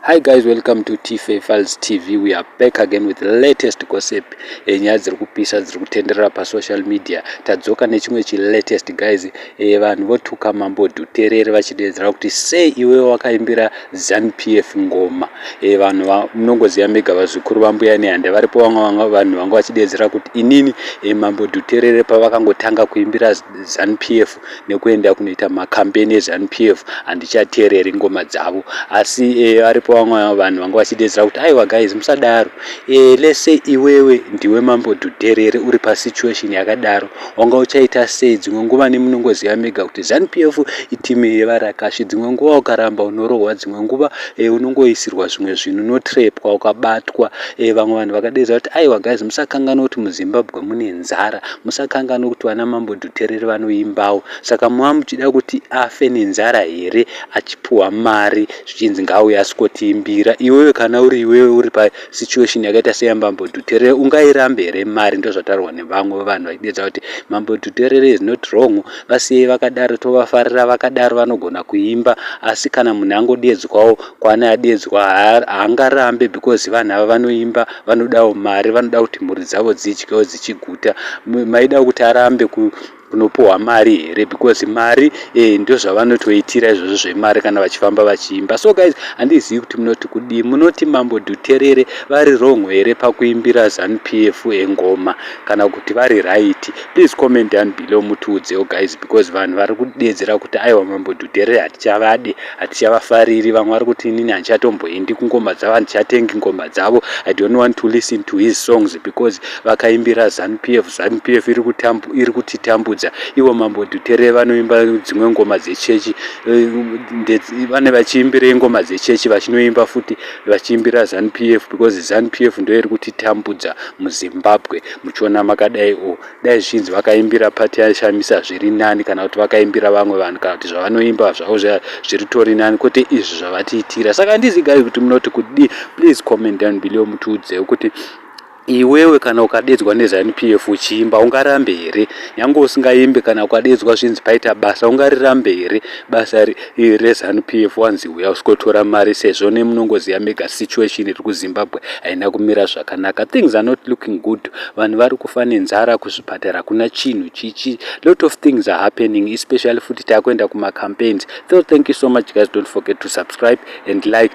Hi guys, welcome to TFA Files TV. We are back again with the latest gossip. Nyaya dziri kupisa dziri kutenderera pasocial media. Tadzoka nechimwe chilatest, guys. Vanhu votuka Mambo Dhuterere vachidedzera kuti sei iwe wakaimbira ZANU-PF ngoma. Vanhu munongoziva mega, vazukuru vambuya Nehanda varipo. Vamwe vanhu vanga vachidedzera kuti inini Mambo Dhuterere pavakangotanga kuimbira ZANU-PF nekuenda kunoita makambeni eZANU-PF, handichateereri ngoma dzavo. Asi varipo vamwe vanhu vanga vachidedzera kuti aiwa guys, musadaro. Lese iwewe ndiwe Mambo Dhuterere, uri pasituation yakadaro, wanga uchaita sei? Dzimwe nguva nemunongoziva mega kuti ZANU-PF iteam yevarakashi. Dzimwe nguva ukaramba unorohwa, dzimwe nguva unongoisirwa zvimwe zvinhu, unotrepwa ukabatwa. Vamwe vanhu vakadedzera kuti aiwa guys, musakanganwa kuti muZimbabwe mune nzara, musakanganwa kuti vana Mambo Dhuterere vanoimbawo. Saka muva muchida kuti afe nenzara here achipiwa mari zvichinzi ngaauye asikotiimbira? Iwewe, kana uri iwewe uri pasituation yakaita seyamambo Dhuterere, ungairambe here mari? Ndozvataurwa nevamwe vanhu vachidedza kuti Mambo Dhuterere is not wrong, vasiyei vakadaro, tovafarira vakadaro, vanogona kuimba. Asi kana munhu angodedzwawo kwana adedzwa, haangarambe because vanhu ava vanoimba, vanodawo mari, vanoda kuti mhuri dzavo dzidyewo dzichiguta. Maida kuti arambe kunopuhwa mari here? Because mari ndozvavanotoitira izvozvo zvemari kana vachifamba vachiimba. So guys, handizivi kuti munoti kudii. Munoti Mambo Dhuterere vari wrong here pakuimbira ZANU-PF engoma kana kuti vari right? Please comment down below mutiudzewo guys, because vanhu vari kudedzera kuti aiwa, Mambo Dhuterere hatichavade, hatichavafariri. Vamwe vari kuti inini handichatomboendi kungoma dzavo, handichatengi ngoma dzavo. I don't want to listen to his songs because vakaimbira ZANU-PF. ZANU-PF iri kutitambudza. Ivo Mambo Dhuterere vanoimba dzimwe ngoma dzechechi, vane vachiimbirei ngoma dzechechi, vachinoimba futi vachiimbira ZANU-PF because ZANU-PF ndo iri kutitambudza muZimbabwe. Muchiona makadai o, dai zvichinzi vakaimbira party yaChamisa zviri nani, kana kuti vakaimbira vamwe vanhu, kana kuti zvavanoimba zvavo zviri tori nani, kwete izvi zvavatiitira. Saka handizivi kuti munoti kudii. Please comment down below mutiudzewo kuti iwewe kana ukadedzwa neZANU-PF uchiimba, ungarambe here? Nyange usingaimbi, kana ukadedzwa zvinzi paita basa, ungarirambe here basa reZANU-PF, wanzi uya usikotora mari, sezvo nemunongoziva mega situation iri kuZimbabwe haina kumira zvakanaka? Things are not looking good. Vanhu vari kufa nenzara, kuzvipatara kuna chinhu chichi. Lot of things are happening, especially futi taakuenda kumacampaigns. So thank you so much guys. Don't forget to subscribe and like.